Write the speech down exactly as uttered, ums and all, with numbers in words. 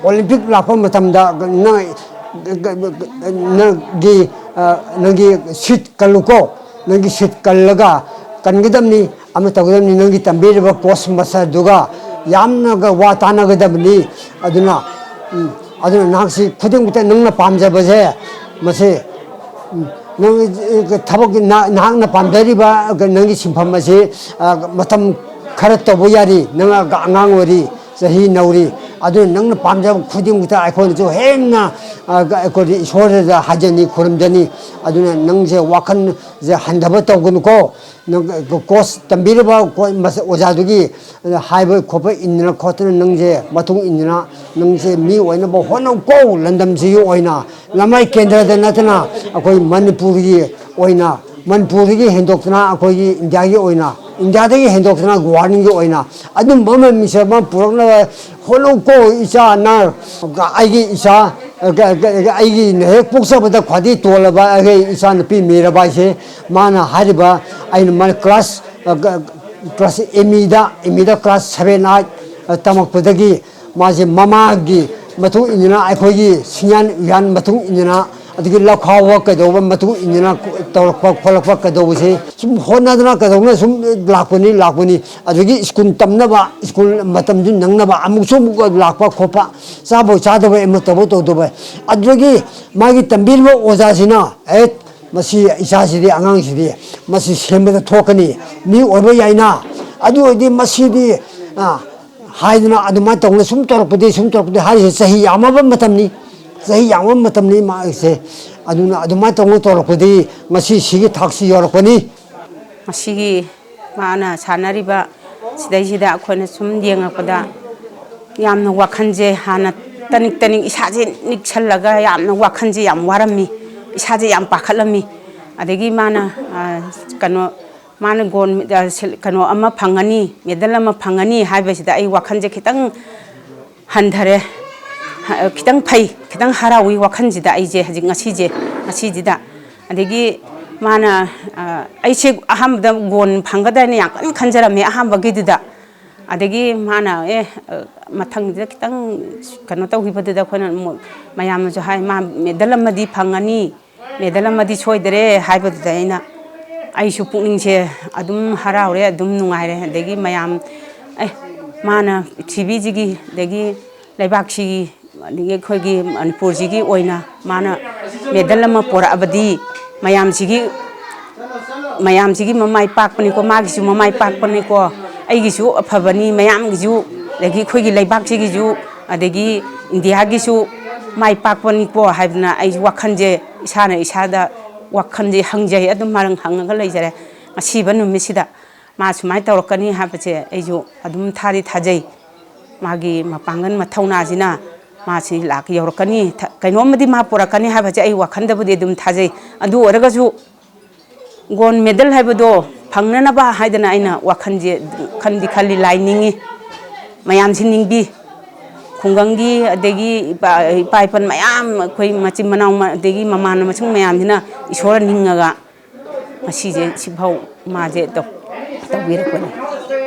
Olympic ꯂꯥꯛꯄ ꯃꯇꯝꯗ ꯅꯪ, ꯅꯪꯒꯤ, ꯑ, ꯅꯪꯒꯤ ꯁꯤꯠ ꯀꯜꯂꯨꯀꯣ, ꯅꯪꯒꯤ ꯁꯤꯠ ꯀꯜꯂꯒ ꯀꯟꯒꯗꯕꯅꯤ, ꯑꯃ ꯇꯧꯒꯗꯕꯅꯤ, ꯅꯪꯒꯤ ꯇꯝꯕꯤꯔꯤꯕ ꯀꯣꯆ ꯃꯥꯁꯇꯔꯗꯨꯒ ꯌꯥꯝꯅꯒ ꯋꯥ ꯇꯥꯟꯅꯒꯗꯕꯅꯤ꯫ ꯑꯗꯨꯅ, ꯎꯝ, ꯑꯗꯨꯅ ꯅꯍꯥꯛꯁꯤ ꯈꯨꯗꯤꯡꯃꯛꯇ ꯅꯪꯅ ꯄꯥꯝꯖꯕꯁꯦ, ꯃꯁꯤ, ꯎꯝ, ꯅꯪ, ꯑ, ꯊꯕꯛ, ꯅ-, ꯅꯍꯥꯛꯅ ꯄꯥꯝꯖꯔꯤꯕ, ꯑ, ꯅꯪꯒꯤ ꯁꯤꯟꯐꯝ ꯑꯁꯤ, ꯑ, ꯃꯇꯝ ꯈꯔ ꯇꯧꯕ ꯌꯥꯔꯤ, ꯅꯪ ꯑꯉꯥꯡ ꯑꯣꯏꯔꯤ, ꯆꯍꯤ ꯅꯧꯔꯤ, ꯑꯗꯨꯅ ꯅꯪꯅ ꯄꯥꯝꯖꯕ ꯈꯨꯗꯤꯡꯃꯛꯇ ꯑꯩꯈꯣꯏꯅꯁꯨ ꯍꯦꯟꯅ, ꯑ, ꯑꯩꯈꯣꯏꯗꯤ ꯏꯁꯣꯔꯗ ꯍꯥꯏꯖꯅꯤ, ꯈꯨꯔꯨꯝꯖꯅꯤ꯫ ꯑꯗꯨꯅ ꯅꯪꯁꯦ ꯋꯥꯈꯜꯁꯦ ꯍꯟꯊꯕ ꯇꯧꯒꯅꯨꯀꯣ꯫ ꯅꯪ ꯀꯣꯆ ꯇꯝꯕꯤꯔꯤꯕ ꯀꯣ-, ꯃꯁ-, ꯑꯣꯖꯥꯗꯨꯒꯤ ꯍꯥꯏꯕ ꯈꯣꯠꯄ ꯏꯟꯗꯅ ꯈꯣꯠꯇꯅ ꯅꯪꯁꯦ ꯃꯇꯨꯡ ꯏꯟꯗꯅ ꯅꯪꯁꯦ ꯃꯤ ꯑꯣꯏꯅꯕ ꯍꯣꯠꯅꯧꯀꯣ꯫ ꯂꯝꯗꯝꯁꯤꯒꯤ ꯑꯣꯏꯅ, ꯂꯃꯥꯏ ꯀꯦꯟꯗ꯭ꯔꯗ ꯅꯠꯇꯅ ꯑꯩꯈꯣꯏ ꯃꯅꯤꯄꯨꯔꯒꯤ ꯑꯣꯏꯅ, ꯃꯅꯤꯄꯨꯔꯗꯒꯤ ꯍꯦꯟꯗꯣꯛꯇꯅ ꯑꯩꯈꯣꯏꯒꯤ ꯏꯟꯗꯤꯌꯥꯒꯤ ꯑꯣꯏꯅ, ꯏꯟꯗꯤꯌꯥꯗꯒꯤ ꯍꯦꯟꯗꯣꯛꯇꯅ ꯋꯥꯔꯜꯒꯤ ꯑꯣꯏꯅ ꯑꯗꯨꯝꯕ ꯑꯃ ꯃꯤꯡꯆꯠ ꯑꯃ ꯄꯨꯔꯛꯅꯕ ꯍꯣꯠꯅꯧꯀꯣ꯫ ꯏꯆꯥ ꯅꯪ, ꯑꯩꯒꯤ ꯏꯆꯥ, ꯑꯩꯒꯤ ꯍꯦꯛ ꯄꯣꯛꯆꯕꯗ ꯈ꯭ꯋꯥꯏꯗꯒꯤ ꯇꯣꯜꯂꯕ ꯑꯩꯒꯤ ꯏꯆꯥ ꯅꯨꯄꯤ ꯃꯤꯔꯥꯕꯥꯏꯁꯦ, ꯃꯥꯅ ꯍꯥꯏꯔꯤꯕ, ꯑꯩꯅ ꯃꯥꯅ ꯀ꯭ꯂꯥꯁ, ꯀ꯭ꯂꯥꯁ ꯑꯦꯝ ꯏꯗ, ꯑꯦꯝ ꯏꯗ ꯀ꯭ꯂꯥꯁ ꯁꯚꯦꯟ ꯑꯥꯏꯠ ꯇꯝꯃꯛꯄꯗꯒꯤ ꯃꯥꯁꯦ ꯃꯃꯥꯒꯤ ꯃꯇꯨꯡ ꯏꯟꯅ, ꯑꯩꯈꯣꯏꯒꯤ ꯁꯤꯡꯌꯥꯟ ꯎꯌꯥꯟ ꯃꯇꯨꯡ ꯏꯟꯅ, ꯑꯗꯒꯤ ꯂꯧꯈꯥꯎꯕ ꯀꯩꯗꯧꯕ ꯃꯇꯨꯡ ꯏꯟꯅ ꯇꯧꯔꯛꯄ ꯈꯣꯠꯂꯛꯄ ꯀꯩꯗꯧꯕꯁꯦ ꯁꯨꯝ ꯍꯣꯠꯅꯗꯅ ꯀꯩꯗꯧꯅ ꯁꯨꯝ ꯂꯥꯛꯄꯅꯤ, ꯂꯥꯛꯄꯅꯤ꯫ ꯑꯗꯒꯤ ꯁ꯭ꯀꯨꯜ ꯇꯝꯅꯕ, ꯁ꯭ꯀꯨꯜ ꯃꯇꯝꯁꯨ ꯅꯪꯅꯕ ꯑꯃꯨꯛꯁꯨ ꯑꯃꯨꯛ ꯂꯥꯛꯄ ꯈꯣꯠꯄ, ꯆꯥꯕ ꯆꯥꯗꯕ, ꯑꯃ ꯇꯧꯕ ꯇꯧꯗꯕ꯫ ꯑꯗꯨꯗꯒꯤ ꯃꯥꯒꯤ ꯇꯝꯕꯤꯔꯤꯕ ꯑꯣꯖꯥꯁꯤꯅ, "ꯑꯦ, ꯃꯁꯤ ꯏꯆꯥꯁꯤꯗꯤ, ꯑꯉꯥꯡꯁꯤꯗꯤ ꯃꯁꯤ ꯁꯦꯝꯕꯗ ꯊꯣꯛꯀꯅꯤ, ꯃꯤ ꯑꯣꯏꯕ ꯌꯥꯏꯅ, ꯑꯗꯨ ꯑꯣꯏꯔꯗꯤ ꯃꯁꯤꯗꯤ", ꯑ, ꯍꯥꯏꯗꯅ ꯑꯗꯨꯃꯥꯏꯅ ꯇꯧꯅ ꯁꯨꯝ ꯇꯧꯔꯛꯄꯗꯤ, ꯁꯨꯝ ꯇꯧꯔꯛꯄꯗꯤ ꯍꯥꯏꯔꯤꯁꯦ ꯆꯍꯤ ꯌꯥꯝꯃꯕ ꯃꯇꯝꯅꯤ, ꯆꯍꯤ ꯌꯥꯝꯃꯕ ꯃꯇꯝꯅꯤ ꯃꯥꯒꯤꯁꯦ꯫ ꯑꯗꯨꯅ ꯑꯗꯨꯃꯥꯏꯅ ꯇꯧꯅ ꯇꯧꯔꯛꯄꯗꯤ ꯉꯁꯤ ꯁꯤꯒꯤ ꯊꯥꯛꯁꯤ ꯌꯧꯔꯛꯄꯅꯤ꯫ ꯃꯁꯤꯒꯤ ꯃꯥꯅ ꯁꯥꯟꯅꯔꯤꯕ ꯁꯤꯗꯩꯁꯤꯗ ꯑꯩꯈꯣꯏꯅ ꯁꯨꯝ ꯌꯦꯡꯉꯛꯄꯗ ꯌꯥꯝꯅ ꯋꯥꯈꯜꯁꯦ ꯍꯥꯟꯅ ꯇꯅꯤꯛ ꯇꯅꯤꯛ ꯏꯁꯥꯁꯦ ꯅꯤꯛꯁꯜꯂꯒ ꯌꯥꯝꯅ ꯋꯥꯈꯜꯁꯦ ꯌꯥꯝ ꯋꯥꯔꯝꯃꯤ, ꯏꯁꯥꯁꯦ ꯌꯥꯝ ꯄꯥꯈꯠꯂꯝꯃꯤ꯫ ꯑꯗꯒꯤ ꯃꯥꯅ, ꯑ, ꯀꯩꯅꯣ, ꯃꯥꯅ ꯒꯣꯜ, ꯑ, ꯁꯤꯜ-, ꯀꯩꯅꯣ ꯑꯃ ꯐꯪꯉꯅꯤ, ꯃꯦꯗꯜ ꯑꯃ ꯐꯪꯉꯅꯤ ꯍꯥꯏꯕꯁꯤꯗ ꯑꯩ ꯋꯥꯈꯜꯁꯦ ꯈꯤꯇꯪ ꯍꯟꯊꯔꯦ꯫ ꯍ-, ꯈꯤꯇꯪ ꯐꯩ, ꯈꯤꯇꯪ ꯍꯔꯥꯎꯏ ꯋꯥꯈꯜꯁꯤꯗ ꯑꯩꯁꯦ ꯍꯧꯖꯤꯛ ꯉꯁꯤꯁꯦ, ꯉꯁꯤꯁꯤꯗ꯫ ꯑꯗꯒꯤ ꯃꯥꯅ, ꯑ, ꯑꯩꯁꯦ ꯑꯍꯥꯟꯕꯗ ꯒꯣꯜ ꯐꯪꯒꯗ꯭ꯔꯥ ꯍꯥꯏꯅ ꯌꯥꯝ ꯀꯟꯅ ꯈꯟꯖꯔꯝꯃꯦ ꯑꯍꯥꯟꯕꯒꯤꯗꯨꯗ꯫ ꯑꯗꯒꯤ ꯃꯥꯅ, "ꯑꯦ, ꯃꯊꯪꯁꯤꯗ ꯈꯤꯇꯪ ꯀꯩꯅꯣ ꯇꯧꯈꯤꯕꯗꯨꯗ ꯑꯩꯈꯣꯏꯅ ꯑꯃꯨꯛ ꯃꯌꯥꯝꯅꯁꯨ ꯍꯥꯏ, 'ꯃꯥ ꯃꯦꯗꯜ ꯑꯃꯗꯤ ꯐꯪꯉꯅꯤ, ꯃꯦꯗꯜ ꯑꯃꯗꯤ ꯁꯣꯏꯗ꯭ꯔꯦ' ꯍꯥꯏꯕꯗꯨꯗ ꯑꯩꯅ, ꯑꯩꯁꯨ ꯄꯨꯛꯅꯤꯡꯁꯦ ꯑꯗꯨꯝ ꯍꯔꯥꯎꯔꯦ, ꯑꯗꯨꯝ ꯅꯨꯡꯉꯥꯏꯔꯦ꯫ ꯑꯗꯒꯤ ꯃꯌꯥꯝ, ꯑꯦ, ꯃꯥꯅ ꯄ꯭ꯔꯤꯊꯤꯕꯤꯁꯤꯒꯤ, ꯑꯗꯒꯤ ꯂꯩꯕꯥꯛꯁꯤꯒꯤ, ꯑꯗꯒꯤ ꯑꯩꯈꯣꯏꯒꯤ ꯃꯅꯤꯄꯨꯔꯁꯤꯒꯤ ꯑꯣꯏꯅ ꯃꯥꯅ ꯃꯦꯗꯜ ꯑꯃ ꯄꯣꯔꯛꯑꯕꯗꯤ ꯃꯌꯥꯝꯁꯤꯒꯤ, ꯃꯌꯥꯝꯁꯤꯒꯤ ꯃꯃꯥꯏ ꯄꯥꯛꯄꯅꯤꯀꯣ, ꯃꯥꯒꯤꯁꯨ ꯃꯃꯥꯏ ꯄꯥꯛꯄꯅꯤꯀꯣ, ꯑꯩꯒꯤꯁꯨ ꯑꯐꯕꯅꯤ, ꯃꯌꯥꯝꯒꯤꯁꯨ, ꯑꯗꯒꯤ ꯑꯩꯈꯣꯏꯒꯤ ꯂꯩꯕꯥꯛꯁꯤꯒꯤꯁꯨ, ꯑꯗꯒꯤ ꯏꯟꯗꯤꯌꯥꯒꯤꯁꯨ ꯃꯥꯏ ꯄꯥꯛꯄꯅꯤꯀꯣ" ꯍꯥꯏꯗꯅ ꯑꯩꯁꯨ ꯋꯥꯈꯜꯁꯦ, ꯏꯁꯥꯅ ꯏꯁꯥꯗ ꯋꯥꯈꯜꯁꯦ ꯍꯪꯖꯩ, ꯑꯗꯨꯝ ꯃꯔꯪ ꯍꯪꯉꯒ ꯂꯩꯖꯔꯦ꯫ ꯉꯁꯤꯕ ꯅꯨꯃꯤꯠꯁꯤꯗ ꯃꯥ ꯁꯨꯃꯥꯏꯅ ꯇꯧꯔꯛꯀꯅꯤ ꯍꯥꯏꯕꯁꯦ ꯑꯩꯁꯨ ꯑꯗꯨꯝ ꯊꯥꯗꯤ ꯊꯥꯖꯩ꯫ ꯃꯥꯒꯤ ꯃꯄꯥꯡꯒꯜ ꯃꯊꯧꯅꯥꯁꯤꯅ ꯃꯥꯁꯤ ꯂꯥꯛ ꯌꯧꯔꯛꯀꯅꯤ, ꯊ-, ꯀꯩꯅꯣꯝꯃꯗꯤ ꯃꯥ ꯄꯨꯔꯛꯀꯅꯤ ꯍꯥꯏꯕꯁꯦ ꯑꯩ ꯋꯥꯈꯜꯗꯕꯨꯗꯤ ꯑꯗꯨꯝ ꯊꯥꯖꯩ꯫ ꯑꯗꯨ ꯑꯣꯏꯔꯒꯁꯨ ꯒꯣꯜ ꯃꯦꯗꯜ ꯍꯥꯏꯕꯗꯣ ꯐꯪꯅꯅꯕ ꯍꯥꯏꯗꯅ ꯑꯩꯅ ꯋꯥꯈꯜꯁꯦ ꯈꯟꯗꯤ ꯈꯜꯂꯤ, ꯂꯥꯏ ꯅꯤꯡꯉꯤ, ꯃꯌꯥꯝꯁꯤ ꯅꯤꯡꯕꯤ꯫ ꯈꯨꯡꯒꯪꯒꯤ, ꯑꯗꯒꯤ ꯏꯄꯥ, ꯏꯄꯥ ꯏꯄꯟ ꯃꯌꯥꯝ, ꯑꯩꯈꯣꯏ ꯃꯆꯤꯟ ꯃꯅꯥꯎ ꯃ-, ꯑꯗꯒꯤ ꯃꯃꯥꯟꯅꯕꯁꯤꯡ ꯃꯌꯥꯝꯁꯤꯅ ꯏꯁꯣꯔ ꯅꯤꯡꯉꯒ ꯉꯁꯤꯁꯦ ꯁꯤꯐꯥꯎ ꯃꯥꯁꯦ ꯇꯧ-, ꯇꯧꯕꯤꯔꯛꯄꯅꯤ꯫